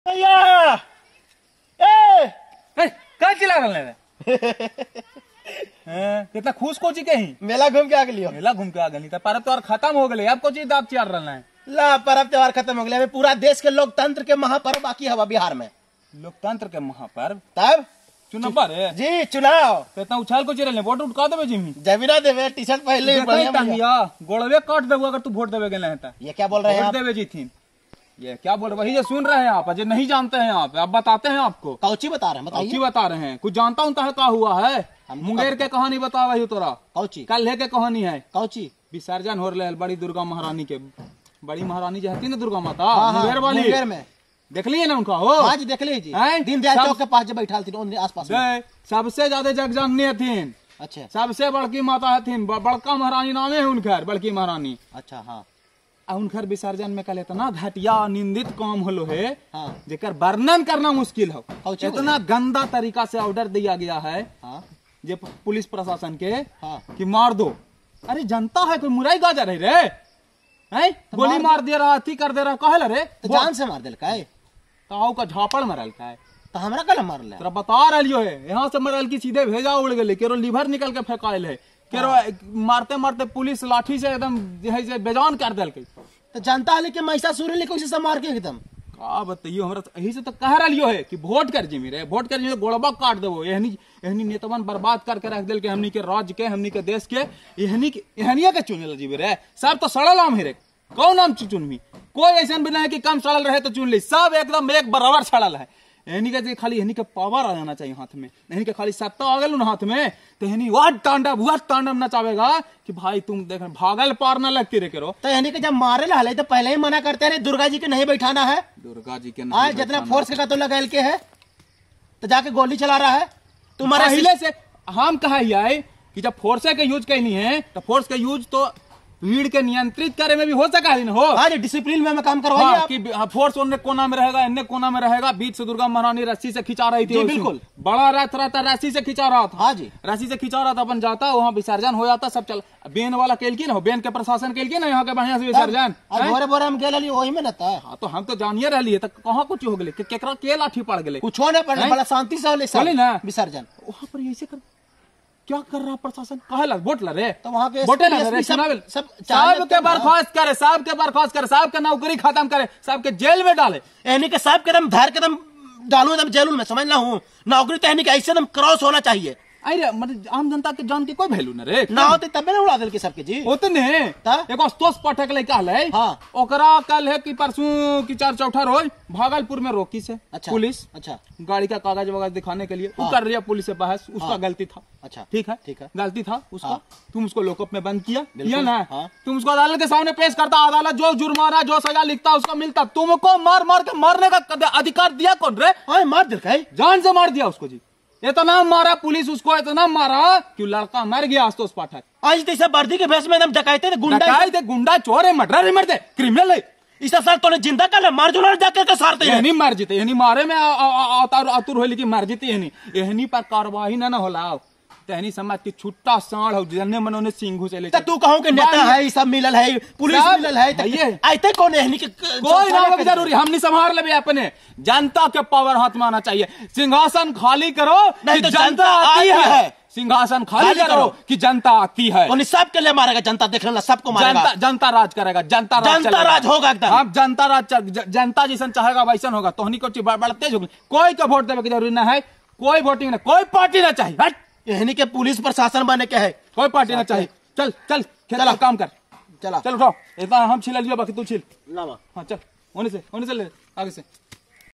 भैया ए ए का चिल्ला रहले रे? हैं कितना खुश कोची के ही मेला घूम के आ गेलियो। मेला घूम के आ गेली त पर्व त्योहार खत्म हो गेले, अब कोची दाब चिल्ला रहले हैं? ला पर्व त्योहार खत्म हो गेले, अभी पूरा देश के लोकतंत्र के महापर्व बाकी हवा बिहार में। लोकतंत्र के महापर्व तब चुनाव रे जी, चुनाव तो इतना उछाल को चिरले वोट उठका देबे जिमी जमीना देबे, टी शर्ट पहले बढ़िया टांगिया गोड़वे काट देबो अगर तू वोट देबे गेले हैं त। ये क्या बोल रहे हैं वोट आप? देबे जीथिन। ये क्या बोल रहे, वही जो सुन रहे हैं आप, जो नहीं जानते हैं आप बताते हैं आपको। कौची बता रहे हैं, बताइए। कौची बता रहे हैं, कुछ जानता हूँ का हुआ है। मुंगेर के कहानी बता रही तोरा। कौची? कल के कहानी है। कौची? विसर्जन हो रहे बड़ी दुर्गा महारानी के, बड़ी महारानी जो हती ना दुर्गा माता मुंगेर वाली, मुंगेर में देख लिए ना उनका हो? हाँ जी देख लीजिए, दीनदयाल चौक के पास जो बैठा थी आसपास। सबसे ज्यादा जगजननी हथिन। अच्छा, सबसे बड़की माता हथिन, बड़का महारानी नामे है उनकर, बड़की महारानी। अच्छा हाँ। उनकर विसर्जन में कल इतना घटिया निंदित काम होलो है, हाँ। जेकर वर्णन करना मुश्किल हो। इतना गंदा तरीका से ऑर्डर दिया गया है, हाँ। जे पुलिस प्रशासन के, हाँ। कि मार दो। अरे जनता है कोई मुराई गाजर है रे, हैं? तो गोली मार दे रहा, अथी कर दे रहा, कहे रे तो जान से मार दिल का ताऊ का झापड़ मरल का है। तो हमरा कल मारल तोरा बता रहियो है, यहाँ से मरल की सीधे भेजा उड़ गेले, केरो लीवर निकल के फेंकायल है, केरो मारते मारते पुलिस लाठी से एकदम जे बेजान कर देलकै। तो जनता हले के महिषासुर ले कैसे मार के एकदम का बताइयो। हमरा यही से तो कह रहियो है कि वोट कर जिमी रे, वोट कर जिमी गोड़बा काट देबो। एहनी एहनी नेतवन बर्बाद करके रख देल के हमनी के राज्य के, हमनी के देश के, एहनी एहनिया के चुनेला जीबे रे। सब तो सड़ल आम है रे, कौन आम चुनमी? कोई ऐसा भी नहीं है कि कम सड़ल रहे तो चुन ली, सब एकदम एक बराबर सड़ल है। एहनी के खाली एहनी के पावर आ जाना चाहिए हाथ में, एहनी के खाली सत्ता आ गेल हाथ में तो एहनी वह तांडव नचावेगा कि भाई तुम देख भागल पार न लगती रे करो। तो एहनी के जब मारे ला तो पहले ही मना करते रहे दुर्गा जी के नहीं बैठाना है, दुर्गा जी के नहीं। जितना फोर्स का तो लगाल के है तो जाके गोली चला रहा है तुम्हारा। पहले से हम कहा है कि जब फोर्स के यूज करनी है तो फोर्स के यूज तो भीड़ के नियंत्रित करे में भी हो सका है हो। हाँ जी, डिसिप्लिन में काम करवाइए। हाँ, कि फोर्स उन्ने कोना में रहेगा, इन्ने कोना में रहेगा, बीच से दुर्गा महारानी रस्सी से खिंचा रही थी। बिल्कुल बड़ा रथ रहता, रस्सी से खिंचा रहा था। हाँ जी, रस्सी से खिंचा रहा था, अपन जाता वहाँ विसर्जन हो जाता सब। चल बेन वाला केलकी ना, बेन के प्रशासन केलकी ना यहाँ के बढ़िया से विसर्जन। भोरे भोरे हम गेल वही में ना। हाँ तो हम तो जानिए रही है, कहाँ कुछ हो गए, केकरा के लाठी पड़ गए, कुछ नहीं पड़, बड़ा शांति से ना विसर्जन। वहाँ पर ऐसे कर क्या कर रहा प्रशासन? काहे ला वोट ला रे? तो वहाँ के वोटे ला रे, सब सब के बर्खास्त करे, सब के बर्खास्त करे, सब के नौकरी खत्म करे, सब के जेल में डाले। यानी के सब के दम धार के दम डालू एकदम जेल में, समझ ला हूँ। नौकरी तो यानी के ऐसे दम क्रॉस होना चाहिए। अरे मतलब आम जनता के जान के कोई वैल्यू न रे, ना होते तबे ना उड़ा देल के सबके जी। ओतने एगो आशुतोष पाठक लड़का हलै, हाँ। ओकरा कल है कि परसों की चार चौथा रोज भागलपुर में रोकी से। अच्छा, पुलिस। अच्छा, गाड़ी का कागज वगैरह दिखाने के लिए। हाँ। वो कर रही है पुलिस से बहस, उसका हाँ। गलती था। अच्छा ठीक है, ठीक है, गलती था उसका। हाँ। तुम उसको लोकअप में बंद किया किया ना। हाँ। तुम उसको अदालत के सामने पेश करता, अदालत जो जुर्माना जो सजा लिखता उसका मिलता। तुमको मार मार के मारने का अधिकार दिया कौन रे? मार दिया, जान से मार दिया उसको जी। इतना मारा पुलिस उसको, इतना मारा कि लड़का मर गया आशुतोष पाठक। आज तो सब वर्दी के भेष में एकदम डकैते थे, गुंडा डकैत थे, गुंडा चोर है, मर्डर है, मरते क्रिमिनल है। इस साल तो जिंदा कर मार जो जाके के सारते हैं। नहीं मार जीते, यानी मारे में आतुर होली की मार जीते। यानी एहनी पर कार्रवाई ना होला तहनी समाज की छुट्टा साढ़ हो जन्ने मनोने सिंह से ले। तू कहूं के नेता है सब मिलल है, पुलिस मिलल है, आइते कौन एहनी के कोई ना होवे जरूरी, हमनी संभाल लेबे अपने। जनता के पावर हाथ में आना चाहिए। सिंहासन खाली करो नहीं तो जनता आती है। सिंहासन खाली करो कि जनता आती है। और सब के लिए मारेगा जनता, देख लेना सबको मारेगा। जनता राज करेगा, जनता राज होगा एकदम। हाँ, जनता राज, जनता जैसन चाहेगा वैसन होगा। तोहनी को बड़ा तेज होगी, कोई के वोट देवे की जरूरी ना है, कोई वोटिंग ना, कोई पार्टी ना चाहिए। एहनी के पुलिस प्रशासन बने के है, कोई पार्टी ना चाहिए। चल चल चल काम कर, चला चल उठाओ। इतना हम छील लियो, बाकी तू छील। लावा। हाँ चल, होने से ले आगे से।